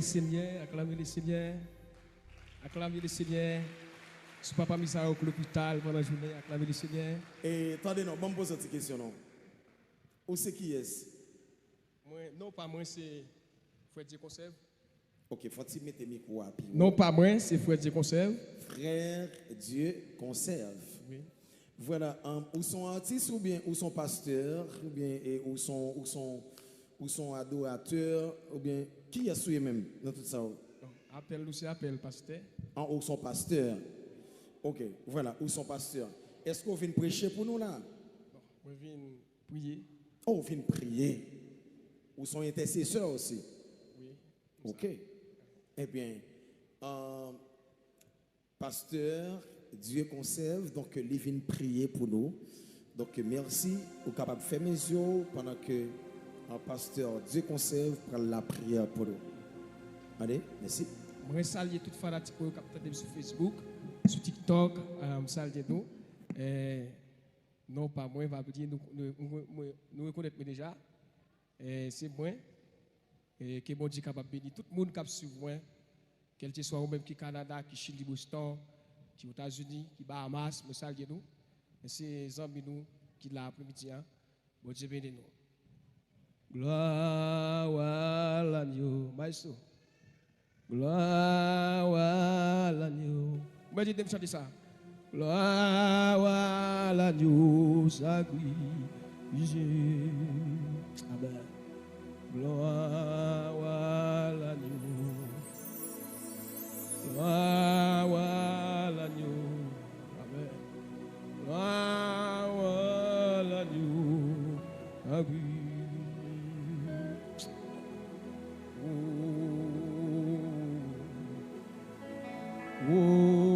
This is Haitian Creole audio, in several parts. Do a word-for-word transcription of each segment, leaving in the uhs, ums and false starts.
Senyè, aklame le Senyè. Aklame le Senyè. Si papa Misayo k lopital pandan jounen, aklame le Senyè. E tande non, ban m poze yon ti kesyon non. Ou se kiyès? Mwen, non pa mwen se Frè Dye Konsèv. Ok, fò ti mete mikwo a pi wo. Non pa mwen se Frè Dye Konsèv. Frè Dye Konsèv. Wi. Vwala, um, ou son atis oubyen ou son pastè, oubyen e, ou son, ou son, ou son adoratè, oubyen kiyès ou ye menm nan tout sa ou? Bon, apèl nou se apèl pastè. An, ou son pastè. Ok, vwala, ou son pastè. Èske ou vin preche pou nou la? Bon, mwen vin priye. Oh, ou vin priye. Ou son entèsesè osi? Wi. Ok. Ebyen, um, Pastè Dye Konsèv, donk, li vin priye pou nou. Donk, mèsi. Ou kapab fèmen zye w pandan ke, uh, Pastè Dye Konsèv pral lapriyè pou nou. Ale, mèsi. Mwen salye tout fanatik mwen yo k ap tande m sou Facebook, sou TikTok, uh, m salye nou. Eh, non pa mwen, pa di nou, nou, nou, nou, nou rekonèt mwen deja. Eh, se mwen. E ke Bondye kapab beni tout moun k ap swiv mwen, kèlkeswa ou menm ki Kanada, ki Chili, Boston, ki Etazini, ki Bahamas, mwen salye nou. Men se zanmi nou ki la apremidi a. Bondye beni nou. Gloire à l'agneau. Maestro. Gloire à l'agneau. Mwen di, m chante sa. Gloire à l'agneau sacrifié. Amen. Gloire à l'agneau. Gloire à l'agneau. Amen. Gloire à l'agneau sacrifié. Amen.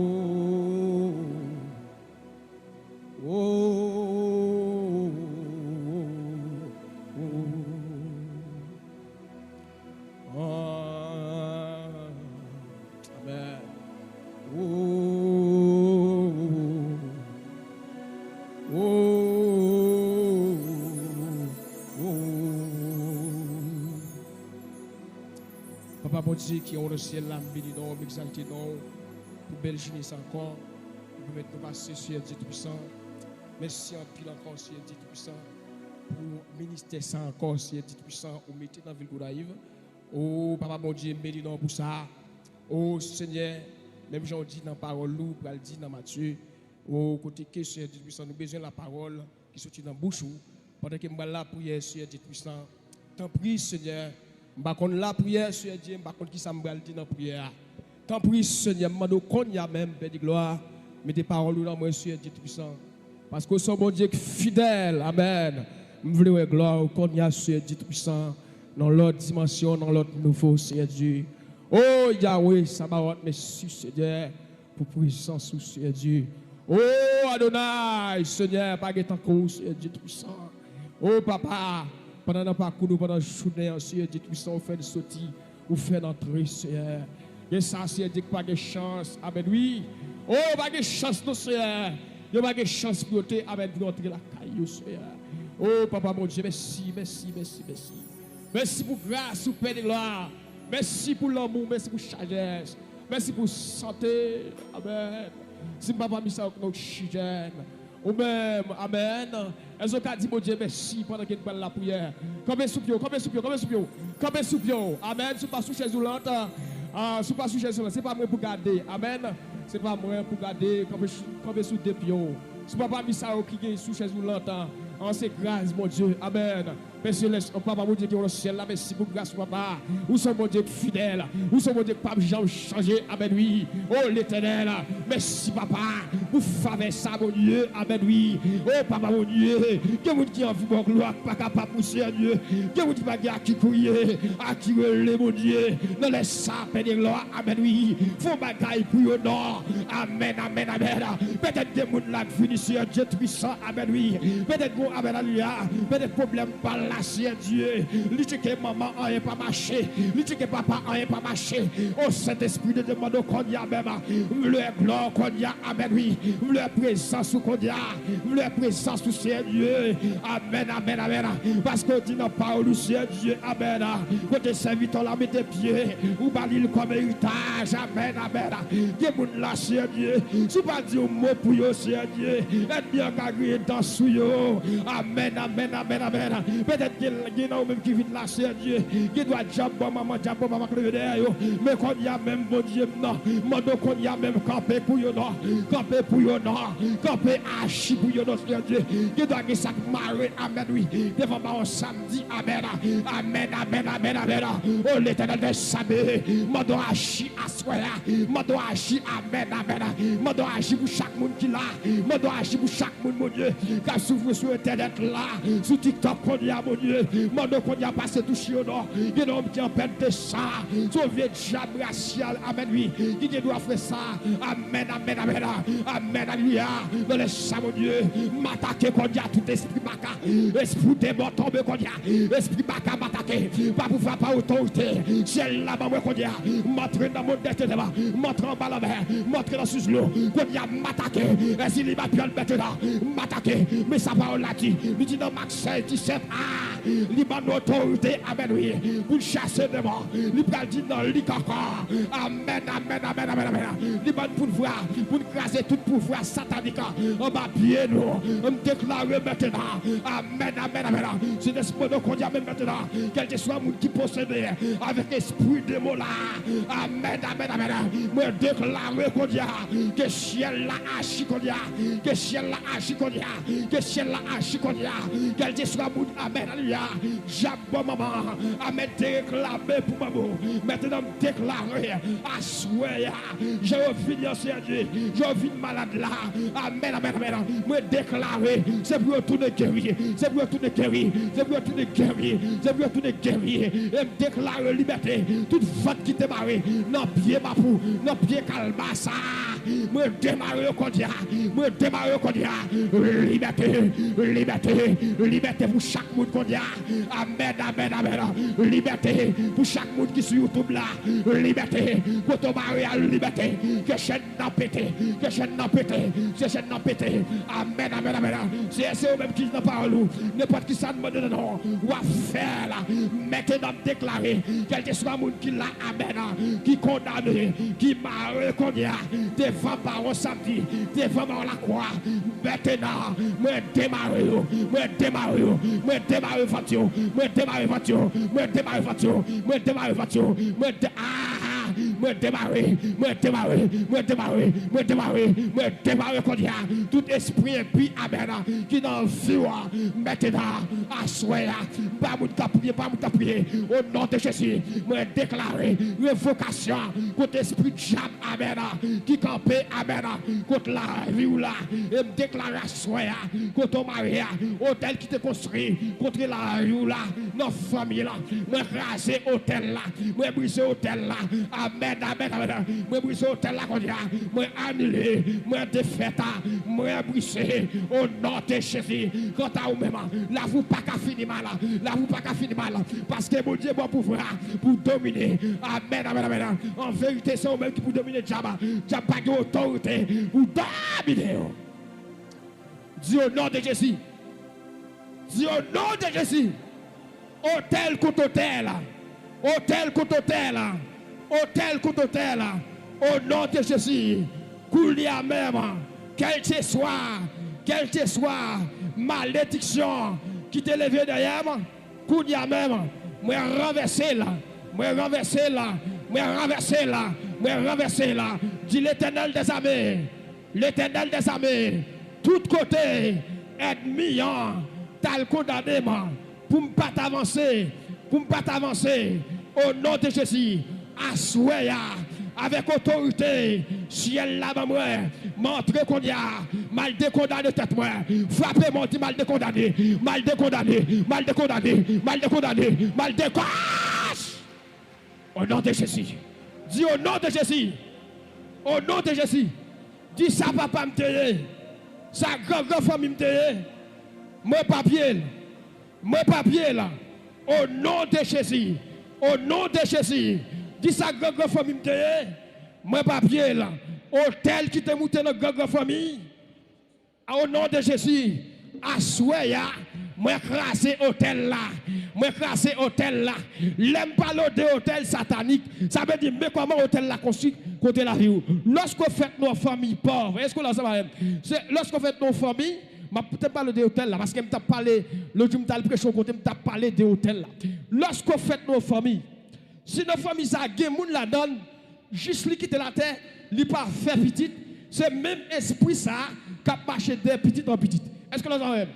Papa Bondye ki anwo nan syèl la, m beni non w, m egzalte non w pou bèl jounen sa ankò. Ou pèmèt nou pase, Seyè Dye Toupisan. Mèsi anpil ankò, Seyè Dye Toupisan, pou ministè sa ankò, Seyè Dye Toupisan, ou mete nan vil Gonayiv. O Papa Bondye, m beni non w pou sa. O Senyè, menm jan w di nan pawòl ou, ou pral di nan Matye, o kote ke, Seyè Dye Toupisan, nou bezwen lapawòl ki soti nan bouch ou. Pandan ke m pral lapriyè, Seyè Dye Toupisan, tanpri, Senyè, m pa konn lapriyè, Seyè Dye, m pa konn kisa m pral di nan priyè a. Tanpri, Senyè, m mande w kounye a menm, Pè de glwa, mete pawòl ou nan mwen, Seyè Dye Toupisan. Paske w se yon Bondye ki fidèl. Amèn. M vle wè glwa w kounye a, Seyè Dye Toupisan, nan lòt dimansyon, nan lòt nivo, Seyè Dye. O Yawe Sabawòt, mèsi, Senyè, pou prezans ou, Senyè Dye. O Adonay, Senyè, pa gen tankou w, Senyè Dye Toupisan. O Papa, pandan nan pakou nou, pandan jounen an, Senyè Dye Toupisan, ou fè n soti, ou fè n antre, Senyè. Gen sa, Senyè Dye, ki pa gen chans. Amèn, wi. O, yo pa gen chans, non, Senyè. Yo pa gen chans pou yo te, amèn, pou yo antre lakay yo, Senyè. O Papa Bondye, mèsi, mèsi, mèsi, mèsi. Mèsi pou gras ou, Pè de glwa. Mèsi pou lanmou, mèsi pou sajès. Mèsi pou sante. Amèn. Si m pa pami sa yo, konnen w oksijèn. Ou menm, amèn. Èske w ka di Bondye mèsi pandan ke n pral lapriyè? Kanpe sou pye w, kanpe sou pye w, kanpe sou pye w. Kanpe sou pye w. Amèn. Si w pa sou chèz woulant, ah, si w pa sou chèz woulant, se pa mwen pou gade. Amèn. Se pa mwen pou gade. Kanpe sou, kanpe sou de pye w. Si w pa pami sa yo ki gen sou chèz woulant, ah, se gras Bondye. Amèn. Pè Selès, o Papa Bondye ki nan syèl la, mèsi pou gras ou, Papa. Ou se yon Bondye ki fidèl. Ou se yon Bondye ki p ap janm chanje. Amèn, wi. O Letènèl, mèsi, Papa, pou favè sa, Bondye. Amèn, wi. O Papa Bondye, gen moun ki anvi ba w glwa, ki pa kapab, Seyè Dye. Gen moun ki pa gen a ki kriye, a ki rele, Bondye. Nan lè sa, Pè de glwa, amèn, wi. Fè yon bagay pou yo, non. Amèn, amèn, amèn. Petèt gen moun la k vini, Seyè Dye Toupisan, amèn, wi. Petèt gen, amèn, alelouya. Petèt pwoblèm pa l Seyè Dye, li tcheke manman, anyen pa mache, li tcheke papa, anyen pa mache. O Sentespri de Dye, mande w kounye a menm, m vle glwa w kounye a, amèn, wi. M vle prezans ou kounye a, m vle prezans ou, Seyè Dye. Amèn, amèn, amèn. Paske w di nan pawòl ou, Seyè Dye, amèn, kote sèvitè w la mete pye, ou ba li l kòm eritaj. Amèn, amèn. Gen moun la, Seyè Dye, si w pa di yon mo pou yo, Seyè Dye, ènmi an ka griyen dan sou yo. Amèn, amèn, amèn, amèn. Petèt gen, gen nan ou menm ki vin la, Seyè Dye, gen dwa dyab bò manman, dyab bò papa k leve dèyè yo. Men kounye a menm, Bondye m nan, mande w kounye a menm, kanpe pou yo non, kanpe pou yo non, kanpe aji pou yo non, Seyè Dye. Gen dwa gen sa k mare, amèn, wi, devan bawon sa di amèn. Amèn, amèn, amèn, amèn. O Letènèl dèzame, mande w aji aswè a. Mande w aji, amèn, amèn. Mande w aji pou chak moun ki la. Mande w aji pou chak moun, Bondye, k ap soufri sou entènèt la, sou TikTok kounye a, Bondye. Mande w kounye a pase touche yo non. Gen nonm ki anpèn de sa. Se yon vye dyab rasyal, amèn, wi, ki gen dwa fè sa. Amèn, amèn, amèn. Amèn, alelouya. Nan lè sa, Bondye, m atake kounye a tout espri baka. Espri demon tonbe kounye a. Espri baka m atake. Pa pouvwa, pa otorite syèl la ban mwen kounye a. M antre nan mond dè tenèb. M antre anba lanmè. M antre nan sous dlo. Kounye a m atake. Èsi li m ap pèmèt la. M atake. Men sa pawòl la di. Li di nan Mak sèz disèt. A, li ban nou otorite. Amèn, wi. Pou n chase demon. Li pral di nan lik ankò. Amèn, amèn, amèn, amèn, amèn. Li ban n pouvwa. Pou n kraze tout pouvwa satanik anba pye nou. M deklare mentnan. Amèn, amèn, amèn. Sentespri, mande w kounye a menm mentnan, kèlkeswa moun ki posede avèk espri demon la, amèn, amèn, amèn, mwen deklare kounye a ke syèl la aji kounye a, ke syèl la aji kounye a, ke syèl la aji kounye a, kèlkeswa moun, amèn, alelouya, dyab bò manman, amèn, te reklame pou manman w, mentnan m deklare aswè a, jan yo vini an, Seyè Dye, jan yo vin malad la. Amèn, amèn, amèn. Mwen deklare, se pou yo tounen geri, se pou yo tounen geri, se pou yo tounen geri, se pou yo tounen geri. E m deklare libète, tout vant ki te mare nan pye mapou, nan pye kalma sa. Mwen demare yo kounye a, mwen demare yo kounye a. Libète, libète, libète pou chak moun kounye a. Amèn, amèn, amèn. Libète pou chak moun ki sou YouTube la. Libète. Kote w mare a, libète. Ke chèn nan pete. Ke chèn nan pete. Ke chèn nan pete. Amèn, amèn, amèn. Seyè, se ou menm ki di nan pawòl ou, nenpòt ki sa n mande nan non w, w ap fè l. Mentnan m deklare, kèlkeswa moun ki la, amèn, ki kondane, ki mare kounye a, devan bawon samdi, devan bawon lakwa, mentnan, mwen demare yo, mwen demare yo, mwen demare vant yo, mwen demare vant yo, mwen demare vant yo, mwen demare vant yo, mwen de-, ah, mwen demare, mwen demare, mwen demare, mwen demare, mwen demare kounye a, tout espri enpi, amèn, ki nan vi w, mentnan, aswè a, pa moun k ap priye, pa moun k ap priye, o non de Jezi, mwen deklare revokasyon kont espri dyab, amèn, ki kanpe, amèn, kont lavi w la. E m deklare aswè a, kote w mare a, otèl ki te konstwi kont lavi w la, nan fanmi la, mwen kraze otèl la, mwen brize otèl la. Amèn, amèn, amèn. Mwen brize otèl la kounye a, mwen anile, mwen defèt, mwen brize, o non de Jezi. Kanta ou menm, lavi w pa ka fini mal, lavi w pa ka fini mal, paske Bondye ba w pouvwa pou w domine. Amèn, amèn, amèn. An verite, se ou menm ki pou domine dyab. Dyab pa gen otorite pou domine w. Di, o non de Jezi. Di, o non de Jezi. Otèl kont otèl. Otèl kont otèl. Otèl kont otèl. O non de Jezi. Kounye a menm, kèlkeswa, kèlkeswa malediksyon ki te leve dèyè m, kounye a menm, mwen ranvèse l, mwen ranvèse l, mwen ranvèse l, mwen ranvèse l. Di Letènèl dèzame, Letènèl dèzame, tout kote ènmi an t al kondane m pou m pa t avanse, pou m pa t avanse, o non de Jezi, aswè a, avèk otorite syèl la ban mwen, mwen antre kounye a, m al dekondane tèt mwen. Frape mò, di, m al dekondane, m al dekondane, m al dekondane, m al dekondane, m al dekondane. O non de Jezi. Di, o non de Jezi. O non de Jezi. Di, sa papa m te ye, sa gran gran fanmi m te ye, mwen papye l. Mwen pa pye l. O non de Jezi. O non de Jezi. Di sa gran gran fanmi m te ye. Mwen pa pye l. Otèl ki te moute nan gran gran fanmi. O non de Jezi. Aswè a, mwen kraze otèl la. Mwen kraze otèl la. Lè m pale w de otèl satanik, sa vle di, men kòman otèl la konstwi kote lavi w. Lòske w fèt nan yon fanmi pòv, èske w la ansanm avè m? Se, lòske w fèt nan yon fanmi, m ap te pale de otèl la, paske m t ap pale, lòt jou m t al preche yon kote, m t ap pale de otèl la. Lòske w fèt nan yon fanmi, si nan fanmi sa a gen moun ladan l, jis li kite latè, li pa fè pitit, se menm espri sa a k ap mache de pitit an pitit. Èske w la ansanm avè m?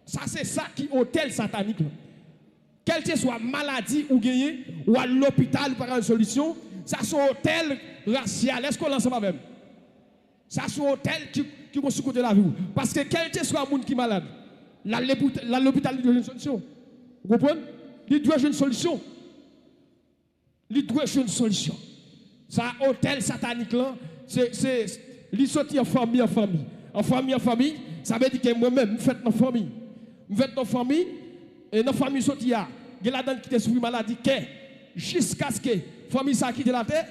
Sa se sa ki otèl satanik la. Kèlkeswa maladi ou genyen, ou al lopital, ou pa ka jwenn solisyon, sa se yon otèl rasyal. Èske w la ansanm avè m? Sa se yon otèl ki, ki konstwi kote lavi w. Paske kèlkeswa moun ki malad, l al lepit-, l al lopital, li dwe jwenn solisyon. Ou konprann? Li dwe jwenn solisyon. Li dwe jwenn solisyon. Sa otèl satanik lan, se, se, li soti an fanmi an fanmi. An fanmi an fanmi, sa vle di ke mwen menm, m fèt nan fanmi. M fèt nan fanmi, e nan fanmi m soti a, gen ladan ki te soufri maladi kè. Jiskaske fanmi sa kite latè,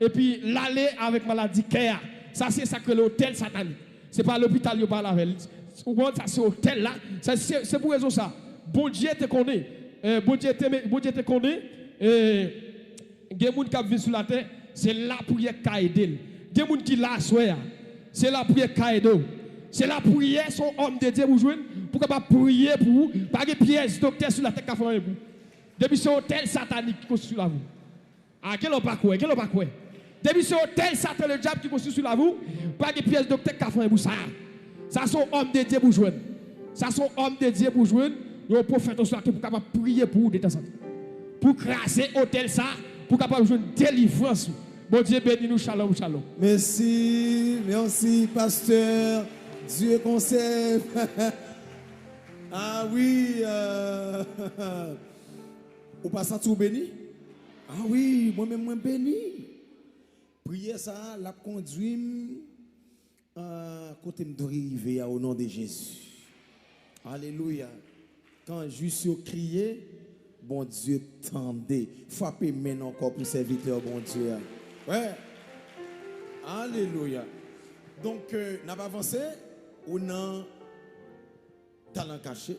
epi l ale avèk maladi kè a. Sa se sa k rele otèl satanik. Se pa lopital yo pale avè l. Ou konprann sa se otèl la. Sa se, se pou rezon sa. Bondye te konnen. Eh, Bondye te, Bondye te konnen. Eh, gen moun k ap viv sou latè, se lapriyè k ka ede l. Gen moun ki la aswè a, se lapriyè k ka ede w. Se lapriyè, se yon òm de Dye pou jwenn, pou kapab priye pou ou. Pa gen pyès doktè sou latè k ka fè anyen pou ou. Depi se otèl satanik ki konstwi sou lavi w. A, gen lè w pa kwè, gen lè w pa kwè. Depi se otèl Satan ledyab ki konstwi sou lavi w, pa gen pyès doktè k ka fè anyen pou sa. Sa se yon òm de Dye pou jwenn. Sa se yon òm de Dye pou jwenn, yon pwofèt oswa ke pou kapab priye pou ou detanzantan. Pou kraze otèl sa, pou kapab jwenn delivrans ou. Bondye beni nou, shalom, shalom. Mèsi, mèsi, pastè. Dye konsèv. Ah wi, euh, ou pa santi w beni? Ah wi, mwen menm mwen beni. Priyè sa a, l ap kondwi m, ah, kote m dwe rive a, o non de Jezi. Alelouya. Kan jis yo kriye, Bondye tande. Frape men n ankò pou sèvitè Bondye a. Wè. Alelouya. Donk, euh, n ap avanse, ou nan talan kache.